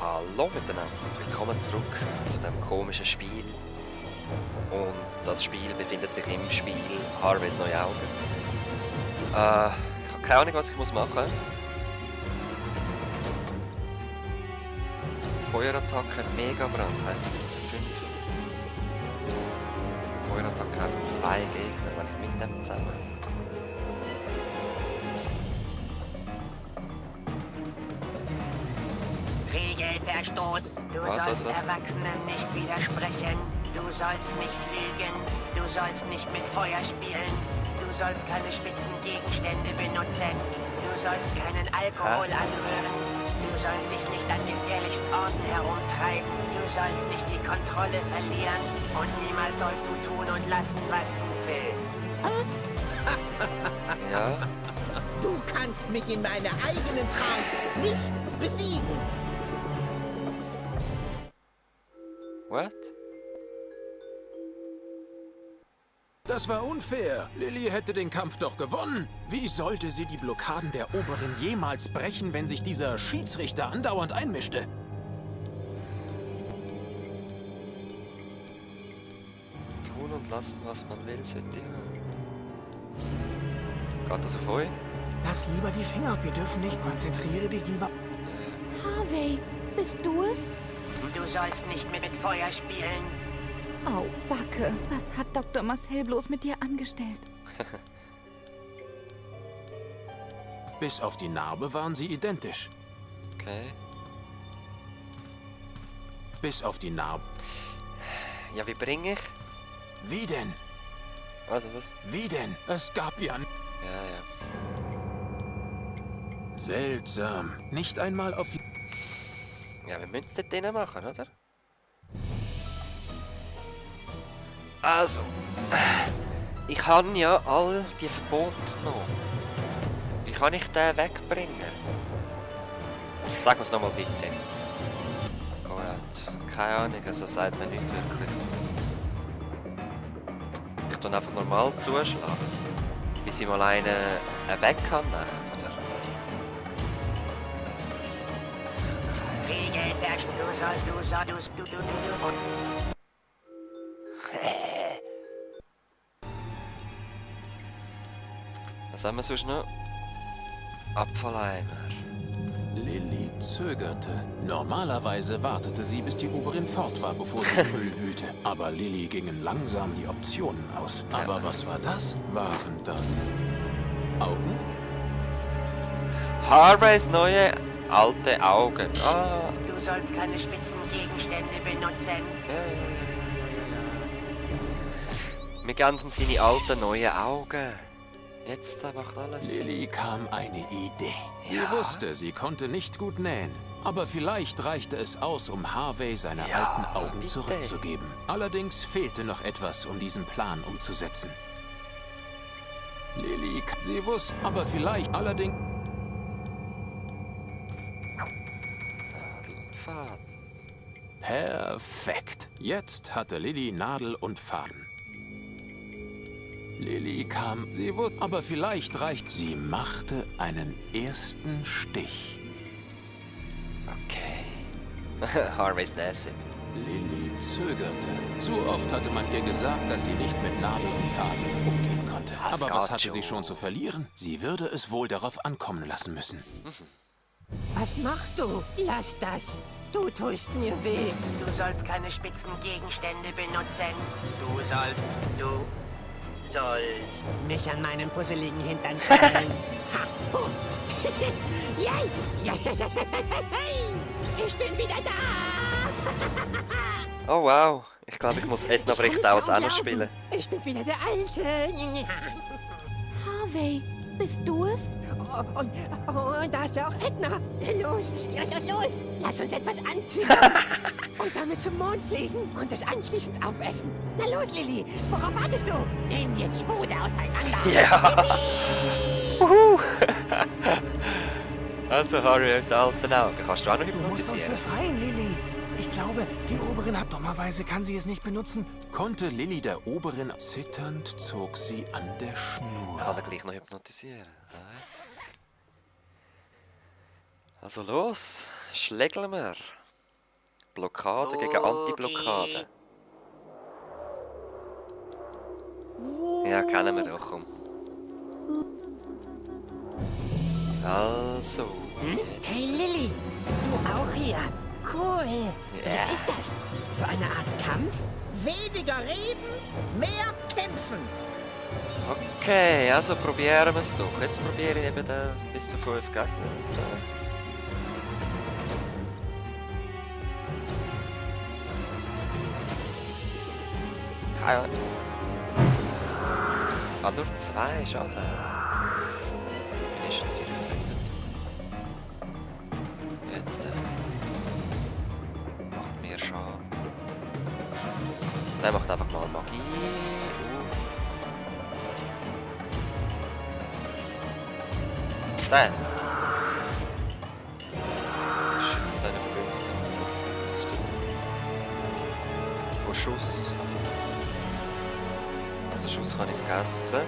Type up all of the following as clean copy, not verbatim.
Hallo miteinander und willkommen zurück zu dem komischen Spiel. Und das Spiel befindet sich im Spiel Harveys neue Augen. Ich habe keine Ahnung, was ich machen muss. Feuerattacke Megabrand heisst es 5. Feuerattacke auf 2 Gegner, wenn ich mit dem zusammen. Regelverstoß. Du sollst Erwachsenen nicht widersprechen. Du sollst nicht lügen. Du sollst nicht mit Feuer spielen. Du sollst keine spitzen Gegenstände benutzen. Du sollst keinen Alkohol anrühren. Du sollst dich nicht an gefährlichen Orten herumtreiben. Du sollst nicht die Kontrolle verlieren. Und niemals sollst du tun und lassen, was du willst. Ja. Du kannst mich in meiner eigenen Trance nicht besiegen. What? Das war unfair. Lilly hätte den Kampf doch gewonnen. Wie sollte sie die Blockaden der Oberen jemals brechen, wenn sich dieser Schiedsrichter andauernd einmischte? Tun und lassen, was man will, sind die. Geht das auf euch? Lass lieber die Finger, wir dürfen nicht. Konzentriere dich lieber. Harvey, bist du es? Du sollst nicht mit Feuer spielen. Au, Backe. Was hat Dr. Marcel bloß mit dir angestellt? Bis auf die Narbe waren sie identisch. Okay. Bis auf die Narbe. Ja, wie bringe ich? Wie denn? Also was? Wie denn? Es gab ja... Ja. Seltsam. Nicht einmal auf... Ja, wir müssen es dort drinnen machen, oder? Also. Ich habe ja all die Verbote noch. Wie kann ich den wegbringen? Sag mir's nochmal bitte. Gut. Keine Ahnung, also sagt man nicht wirklich. Ich tue einfach normal zuschlagen. Bis ich mal einen weg kann, nicht, oder? Regelverstoß. Du Was haben wir sonst noch? Abfalleimer. Lilly zögerte. Normalerweise wartete sie, bis die Oberin fort war, bevor sie Müll wühlte. Aber Lilly gingen langsam die Optionen aus. Aber was war das? Waren das Augen? Harveys neue alte Augen. Ah. Du sollst keine spitzen Gegenstände benutzen. Ja. Wir geben ihm seine alten neuen Augen. Jetzt macht alles Sinn. Lilly kam eine Idee. Sie Ja. wusste, sie konnte nicht gut nähen. Aber vielleicht reichte es aus, um Harvey seine Ja, alten Augen bitte. zurückzugeben. Allerdings fehlte noch etwas, um diesen Plan umzusetzen. Lilly, sie wusste, aber vielleicht allerdings... Nadel und Faden. Perfekt. Jetzt hatte Lilly Nadel und Faden. Lilly kam, sie wusste, aber vielleicht reicht... Sie machte einen ersten Stich. Okay. Harvey's Acid. Lilly zögerte. Zu oft hatte man ihr gesagt, dass sie nicht mit Nadel und Faden umgehen konnte. Das Aber was geht hatte sie schon. schon zu verlieren? Sie würde es wohl darauf ankommen lassen müssen. Was machst du? Lass das. Du tust mir weh. Du sollst keine spitzen Gegenstände benutzen. Du sollst. Mich an meinem puzzeligen Hintern krallen. Ha! Oh. Yay! Ich bin wieder da! Oh wow. Ich glaube, ich muss Edna Ich kann bricht nicht aus auch kaum noch glauben. spielen. Ich bin wieder der Alte. Harvey, bist du es? Und da ist ja auch Edna. Los. Lass uns etwas anziehen. Und damit zum Mond fliegen und es anschließend aufessen. Na los, Lilly. Worauf wartest du? Nehmen wir die Bude auseinander. Ja. Uhu. Also Harvey mit den alten Augen. Kannst du auch noch Du musst uns hypnotisieren? befreien, Lilly. Ich glaube, die Oberin hat dummerweise kann sie es nicht benutzen. Konnte Lilly der Oberin zitternd, zog sie an der Ich Schnur. kann ihn gleich noch hypnotisieren. Also los, schlägeln wir. Blockade gegen Anti-Blockade. Ja, kennen wir doch, komm. Also. Hey Lilly, du auch hier. Cool. Ja. Was ist das? So eine Art Kampf? Weniger reden, mehr kämpfen. Okay, also probieren wir es doch. Jetzt probiere ich eben den bis zu 5 Gegner zu zählen. Keine Ahnung. Ah, nur 2, schade. Bin ich jetzt nicht verfindet. Jetzt macht mehr Schaden. Der macht einfach mal Magie. Der! Schützt seine Verbündeten. Was ist das? Vor Schuss. Also Schuss kann ich vergessen.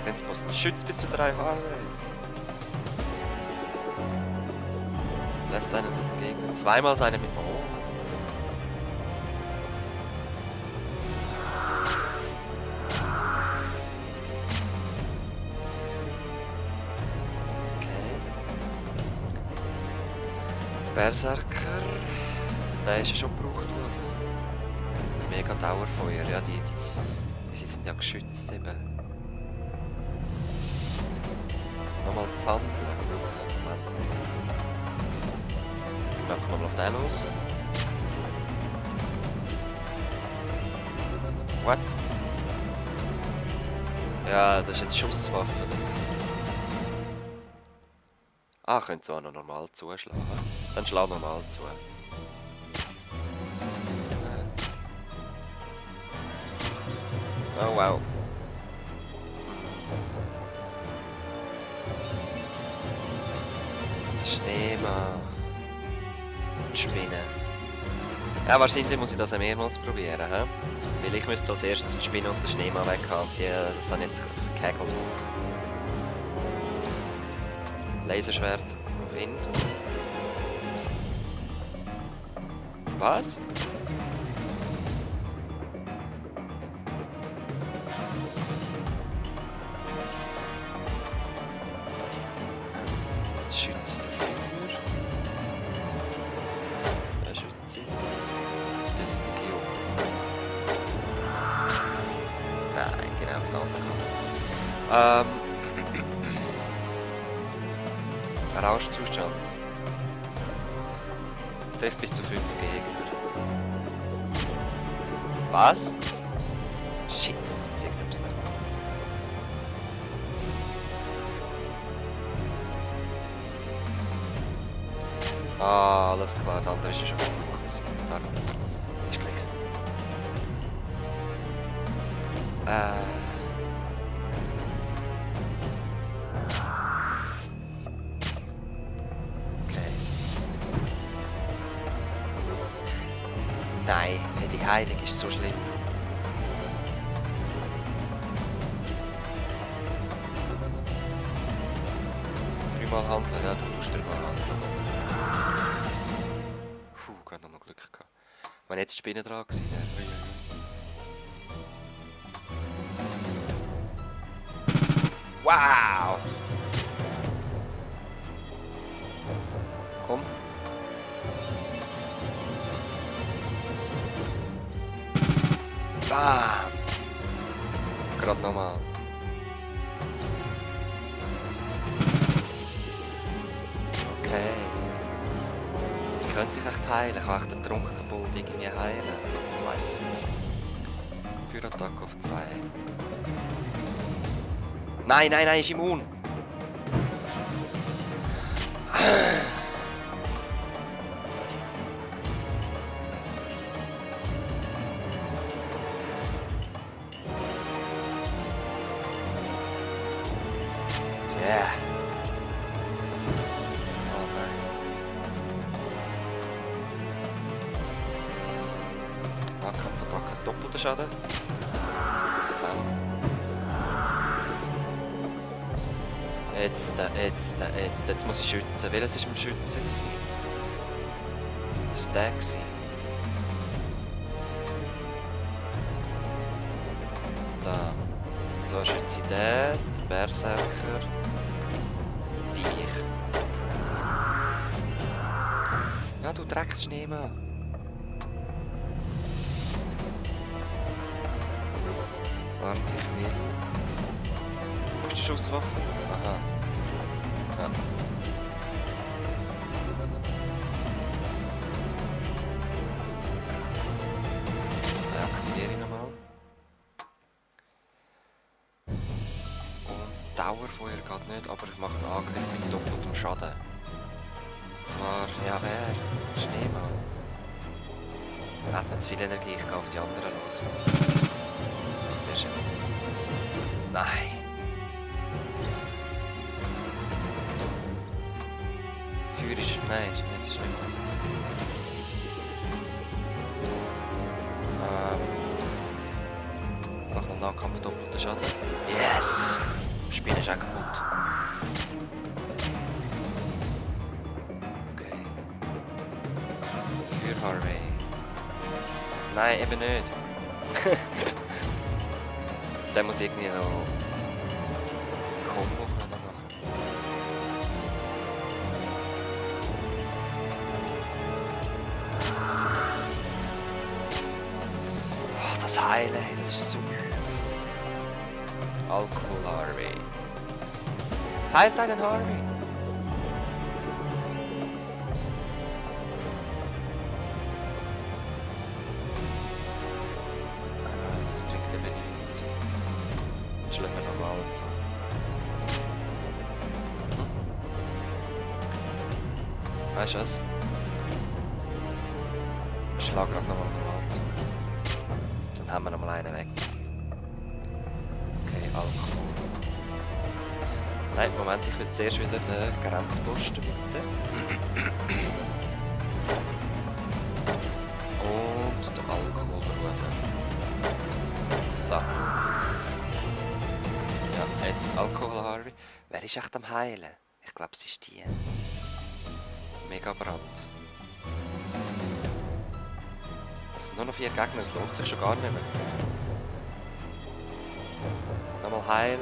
Grenzposten schützt bis zu 3 Harveys. Lässt einen Gegner zweimal seine mit. Oh. Berserker, der ist ja schon gebraucht worden. Mega Dauerfeuer, ja, die sind ja geschützt eben. Nochmal zu handeln. Einfach nochmal auf den los. What? Ja, das ist jetzt Schusswaffe, das... Ah, könnt ihr auch noch normal zuschlagen. Dann schlag normal zu. Oh wow. Der Schneemann. Die Spinne. Ja, wahrscheinlich muss ich das auch mehrmals probieren. He? Weil ich müsste als erstes die Spinne und den Schneemann weghaben. Das habe ich jetzt verkegelt. Laserschwert auf ihn. Was? Jetzt schütze ich dafür. Da schütze ich. Den Geo. Nein, genau auf der anderen Kante. Rauschzustand. Trifft bis zu 5 Gegner. Was? Shit, jetzt zeigt es nicht. Ah, alles klar, der andere ist ja schon verbraucht. Da ist gleich. Nein, die Heilung ist so schlimm. Dreimal handeln, ja, du musst dreimal handeln. Puh, gerade noch mal Glück gehabt. Wenn jetzt die Spinne dran gewesen wäre. Wow! Komm. Bam! Gerade nochmal. Okay. Wie könnte ich echt heilen? Kann ich den Trunkenbold irgendwie heilen? Ich weiß es nicht. Für Attacke auf 2. Nein, nein, nein, ist immun! Yeah. Oh nein. Nahkampfattacke, doppelter Schaden. So. Jetzt muss ich schützen. Welches war im Schützen? Ist der gewesen? Da. So, schütze ich den Berserker. Dich. Ja, du Drecksschneemann. Warte, ich will. Wo ist die Schusswaffe? Aha. Ja. Aktiviere ich nochmal. Und Dauerfeuer geht nicht, aber ich mache einen Angriff mit doppeltem Schaden. Und zwar, ja wer? Schneemann. Er hat mir zu viel Energie, ich gehe auf die anderen los. Sehr schön. Nein. Feuer ist... Nein, das ist nicht mehr. Mach mal Nahkampf doppelten Schaden. Yes! Das Spiel ist auch kaputt. Okay. Für Harvey. Nein, eben nicht. Der muss irgendwie noch Combo machen. Oh, das Heilen, das ist super. Alkohol Harvey. Heilt einen Harvey. Das bringt eben nichts. Jetzt schlagen wir nochmal zu. Weißt du was? Ich schlage gerade nochmal normal zu. Dann haben wir nochmal einen weg. Okay, Alkohol. Nein, Moment, ich will zuerst wieder den Grenzposten bitte. Und den Alkoholbruder. So. Ja, jetzt Alkohol Harvey. Wer ist echt am Heilen? Ich glaube, es ist die. Mega Brand. Es sind nur noch 4 Gegner, es lohnt sich schon gar nicht mehr. Nochmal heilen.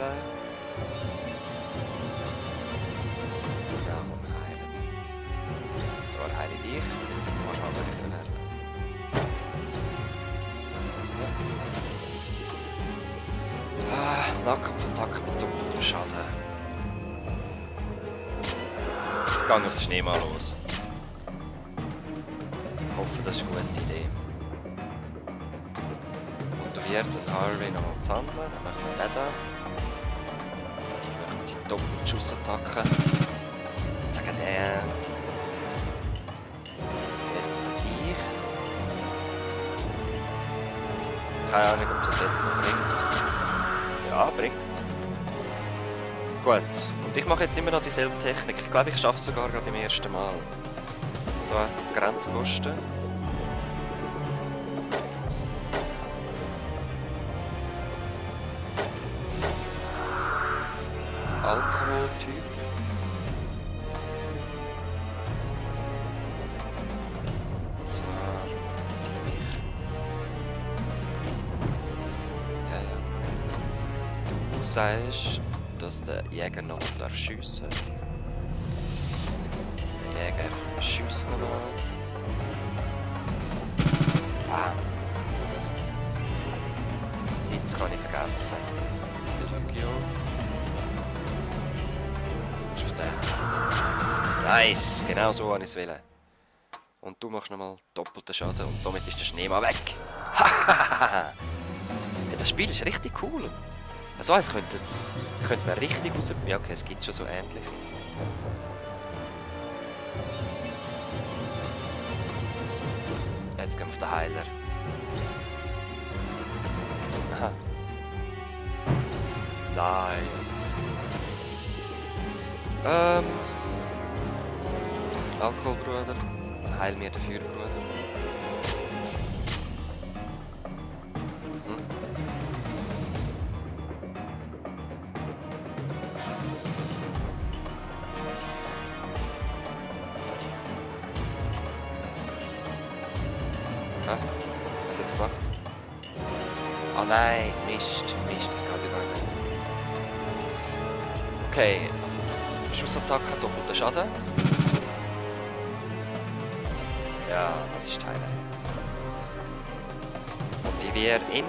Ja, komm, wir heilen. Und zwar heile ich dich. Du kannst angegriffen werden. Ja. Nahkampfattacke mit doppeltem Schaden. Jetzt gehe ich auf den Schneemann los. Ich hoffe, das ist eine gute Idee. Motiviert den Harvey nochmal zu handeln. Dann machen wir den da. Dann machen wir die doppelte Schussattacke. Sagen den. Jetzt an dich. Keine Ahnung, ob das jetzt noch bringt. Ja, bringt's. Gut. Und ich mache jetzt immer noch dieselbe Technik. Ich glaube, ich schaffe es sogar gerade im ersten Mal. Und zwar Grenzposten. Alkoholtyp. Zwar. Ja. Du sagst, dass der Jäger noch schiessen darf. Der Jäger schiesst noch mal. Bam. Jetzt kann ich vergessen. Der Yu-Gi-Oh! Ist auf den. Nice! Genau so wollte ich es wollen. Und du machst nochmal doppelten Schaden und somit ist der Schneemann weg. Ja, das Spiel ist richtig cool. Also es könnte man richtig raus... Ja okay, es gibt schon so ähnliche. Jetzt gehen wir auf den Heiler. Aha. Nice. Alkoholbruder. Heil mir den Feuerbruder. Hä? Was hat es gemacht? Ah nein, Mist, das geht überhaupt nicht. Okay. Schussattacke, doppelter Schaden. Ja, das ist Teil. Motivier ihn.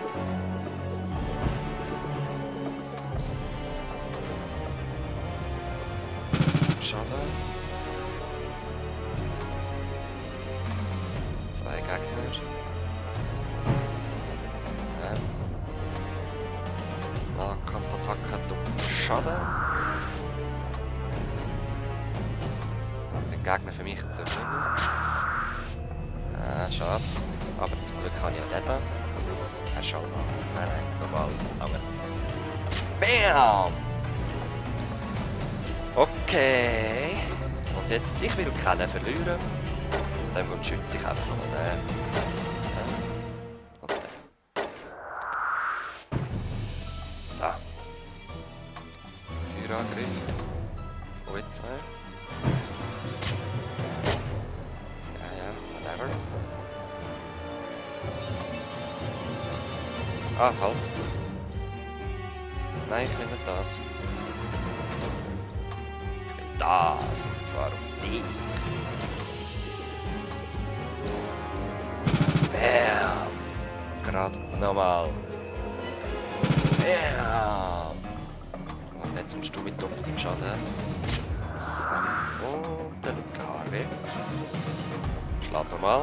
Schaden. 2 Gegner. Nahkampfattacke, doppelter Schaden. Gegner für mich zu finden. Schade. Aber zum Glück kann ich ja den da. Schau mal. Nein, normal. Lange. Bam! Okay. Und jetzt, ich will keinen verlieren. Dann schütze ich einfach nur den. Und den. So. Feuerangriff. Von jetzt her. Ah, halt. Nein, ich will nicht das. Ich will das, und zwar auf dich. Bam! Gerade nochmal. Bam! Und jetzt kommst du mit doppeltem Schaden. So. Und der Lukaku. Schlag nochmal.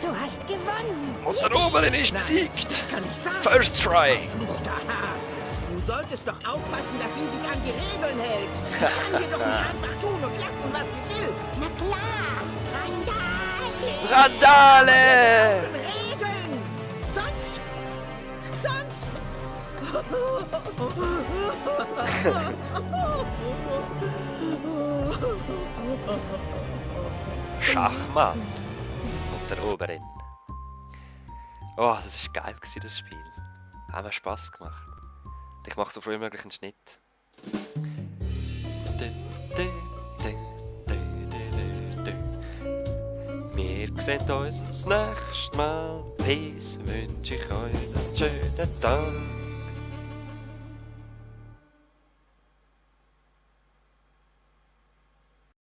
Du hast gewonnen. Und der Oberin ist besiegt. Das kann ich sagen. First try. Verfluchter Hase. Du solltest doch aufpassen, dass sie sich an die Regeln hält. Sie kann dir doch nicht einfach tun und lassen, was sie will. Na klar. Randale. Randale! Regeln. Sonst. Schachmatt. Und der Oberin. Oh, das war geil, das Spiel. Hat mir Spass gemacht. Ich mache so früh wie möglich einen Schnitt. Wir sehen uns das nächste Mal. Peace wünsche ich euch einen schönen Tag.